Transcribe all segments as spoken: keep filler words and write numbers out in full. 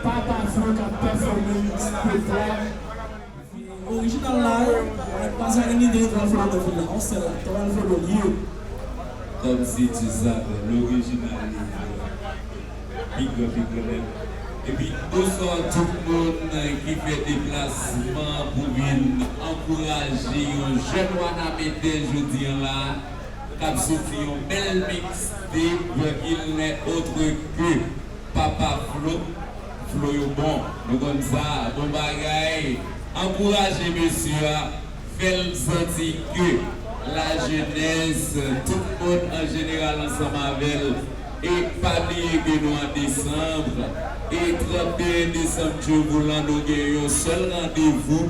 Papa Flo k ap pèfòme mixtape la. Orijinal la, wi. Ak pa sa gen lide etranje nan fil la. On sèl la, twa alfabè l ye. Kòmsi tu savais, l'original li ye. Pi gran, pi gran nèt. Epi, bonswa tout moun ki fè deplasman pou vin ankouraje yon jèn Wanamenè jodi a la, k ap soti yon bèl mixtape, il n'est autre que Papa Flo, Flo yo bon. Nou konn sa, bon bagay. Ankouraje mesye a, fè l santi ke lajenès, tout moun an jeneral ansanm avè l. E pa bliye ke nou an desanm, e trannteyen desanm, Dye voulan, nou gen yon sèl randevou.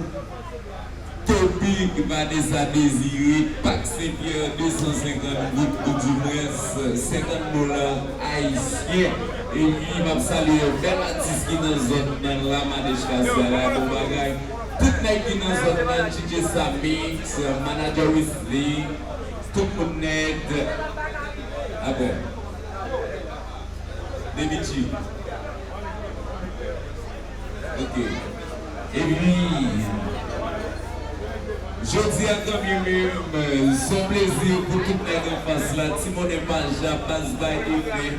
Topi Vanessa Désiré, Pak Senpyè, de san senkant goud, oudimwens senkant dola ayisyen. Epi, m ap salye bèl atis ki nan zòn nan la, Manèj Kasya la, bon bagay. Tout nèg ki nan zòn nan, D J Samix, Manager Wesley, tout moun nèt. Apre. Depi G. Ok. Epi, jodi a kanmenm, se yon plezi pou tout nèg anfas la, Ti Monnen Paja, Baz Bay Efè,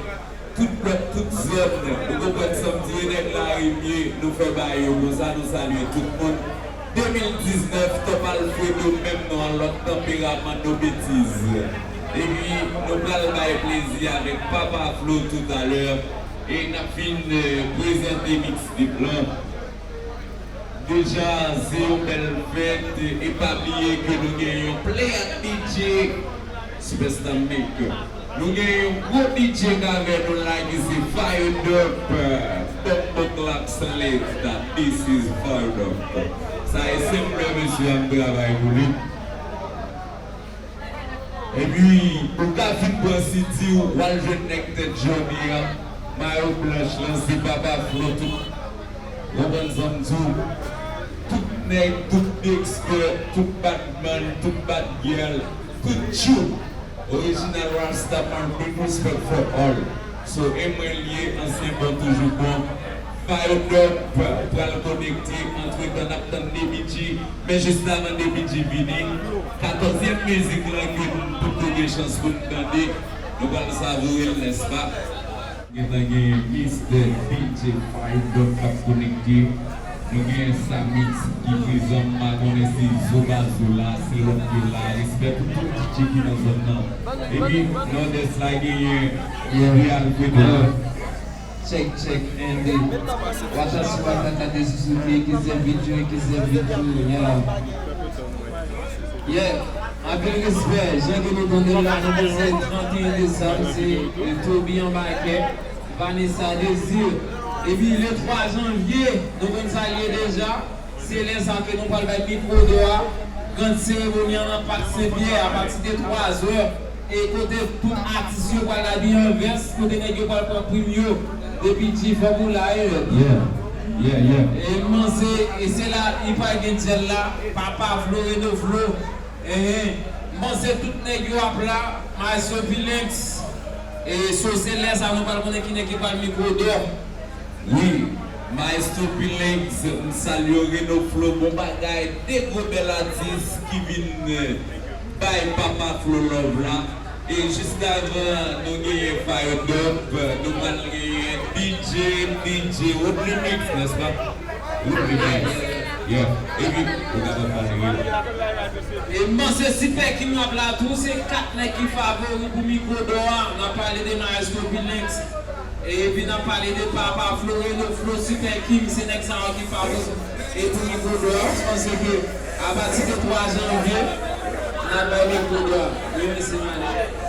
tout pèp, tout zòn, ou konprann sa m di, e nèg Larimye, nou fè bagay yo konsa, nou salye tout moun. De mil diznèf, Top Alfredo, menm non, lòt tanperaman, no betiz. Epi, nou pral bay plezi avèk Papa Flo toutalè. E n ap fin, eh, prezante mixtape lan. Deja, se yon bèl fèt. E pa bliye ke nou gen yon play ak D J Superstar Maker. Nou gen yon gwo D J k avè nou la ki se Fire Dub, Bòkbòk Lap san leta. This is Fire Dub. Sa e senp lè mesye a m travay pou li. Epi, ou ka fin pran sidi w, w al jwenn nèg tèt jòni a, mayo blanch lan, se Papa Flo tout. Konprann sa m di w? Tout nèg, tout gangster, tout badman, tout bad girl, tout tchou. Original Rasta man, big respect for all. So, e mwen l ye, ansyen bon, toujou bon. Fire Dub pral konekte, antretan n ap tann Depi G. Men jis avan Depi G vini, katòzyèm mizik lan ke n tout nou gen chans pou n tande, nou pral savoure l, nèspa? Gentan gen Mistè D J Fire Dub k ap konekte. Nou gen Samix ki prezan, m pa konnen si Zobazo la, si lòt yo la. Respè pou tout D J ki nan zòn nan. Epi, Nòdès la genyen Real Fredo. Check, check, Andy. Watata, watata, de Suzuki, ki sèvi Djo, ki sèvi Djo, yeah. Yeah, anpil respè, jan ke nou tande l la, nou te se trannteyen desanm, se, eh, Toby anba kè, Vanessa Désir. Epi le twa janvye, nou konn sa l ye deja, se lè sa ke nou pral bay mikwo dò a, gran seremoni an nan Pak Senpyè, apati de twa zè, e kote tout atis yo pral abiye an vès, kote nèg yo pral pran prim yo, Depi G fò pou la, e. Yeah, yeah, yeah. E m panse, e se la, li pral gen djèl la, Papa Flo, Reno Flo, eh, eh. M panse tout nèg yo ap la, Maestro Pilinx, e so se lè sa nou pral konnen ki nèg ki pral mikwo dò. Wi, Maestro Pilinx, m salye w, Reno Flo, bon bagay, de gwo bèl atis ki vin, eh, bay Papa Flo love la. E jis avan nou genyen Fire Dub, nou pral genyen D J, D J Wood Remix, nèspa? Wood Remix. Yeah. Epi, ou kapab pale, wi. E m panse Sipè Kim ap la tou, se kat nèg ki favori pou mikwo dò a, n ap pale de Maestro Pilinx. Epi n ap pale de Papa Flo, Reno Flo, Sipè Kim, se nèg sa yo ki favori. E pou mikwo dò a, m panse ke apati de twa janvye, n ap bay mikwo dò a. Wi, mesye, madanm.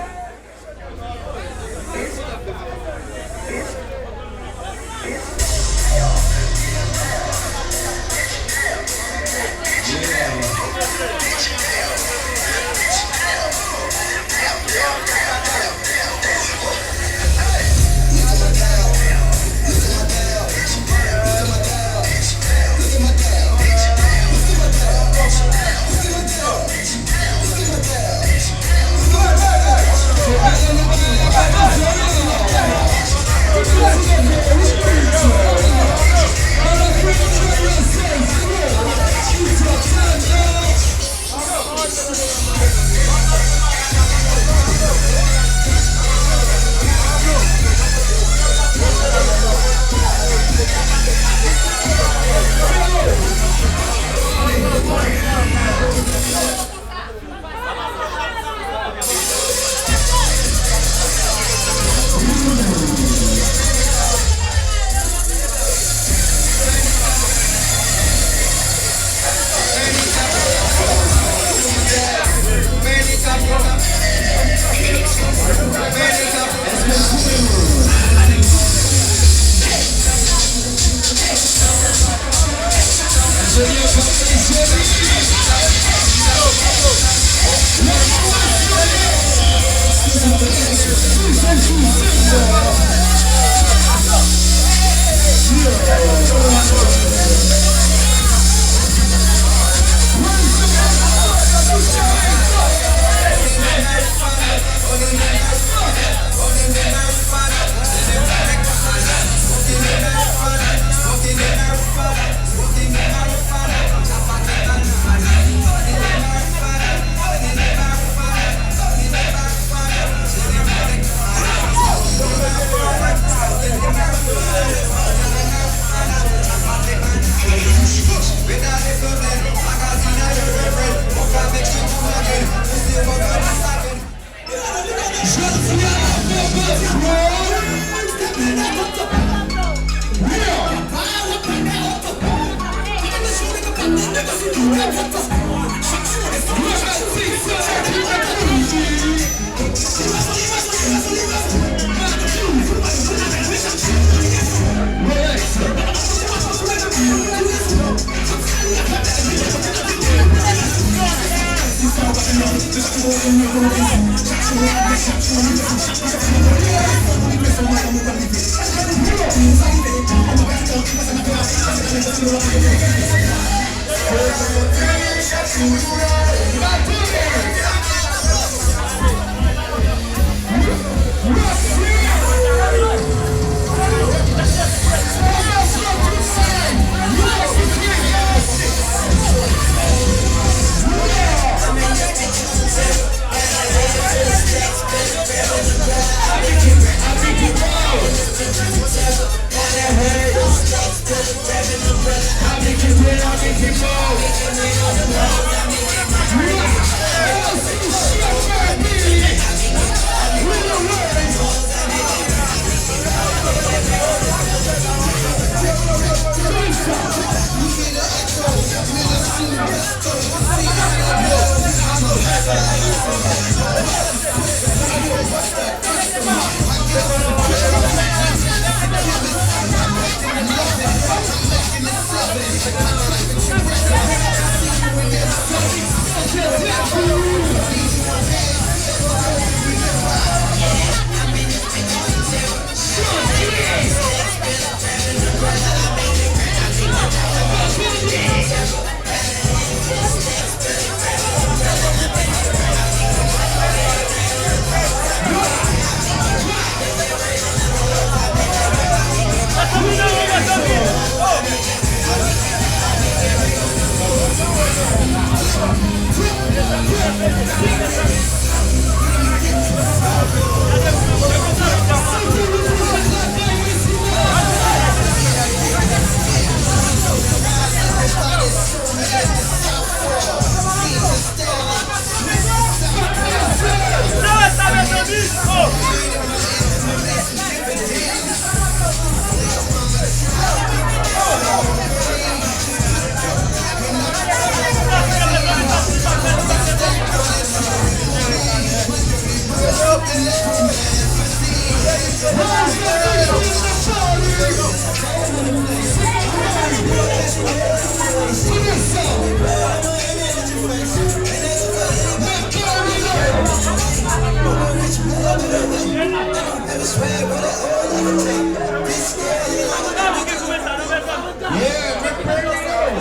Yeah, big praise God.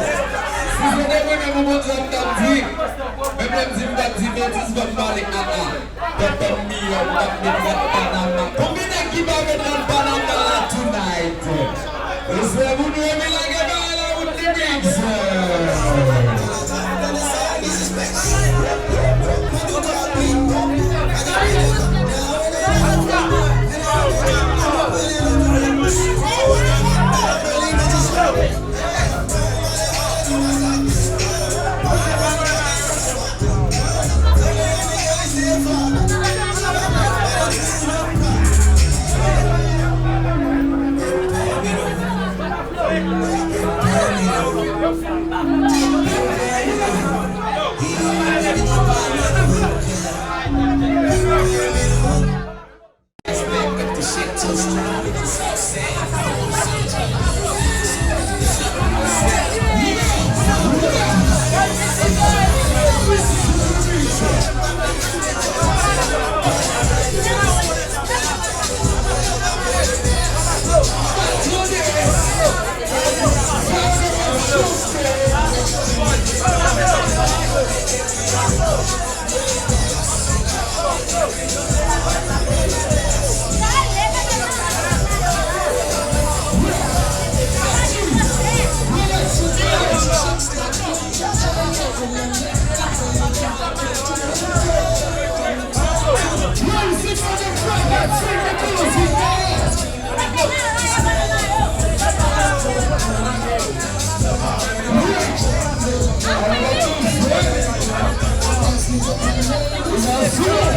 Si se te mwen menm, Bondye, m t ap di, menm lè m di m p ap di betiz, ban m pale, a, a. Tonton Miyò, m t ap met rad Panama. Konbyen nèg ki pa met rad Panama la tonight? Respè pou nou, epi lage bagay la, wout li mix.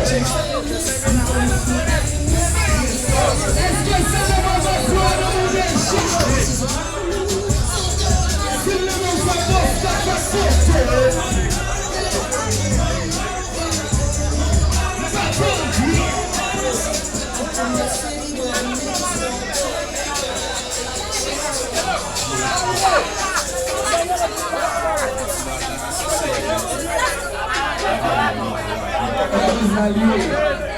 Èske se le moman pou nou deja? Se le moman pou nou deja.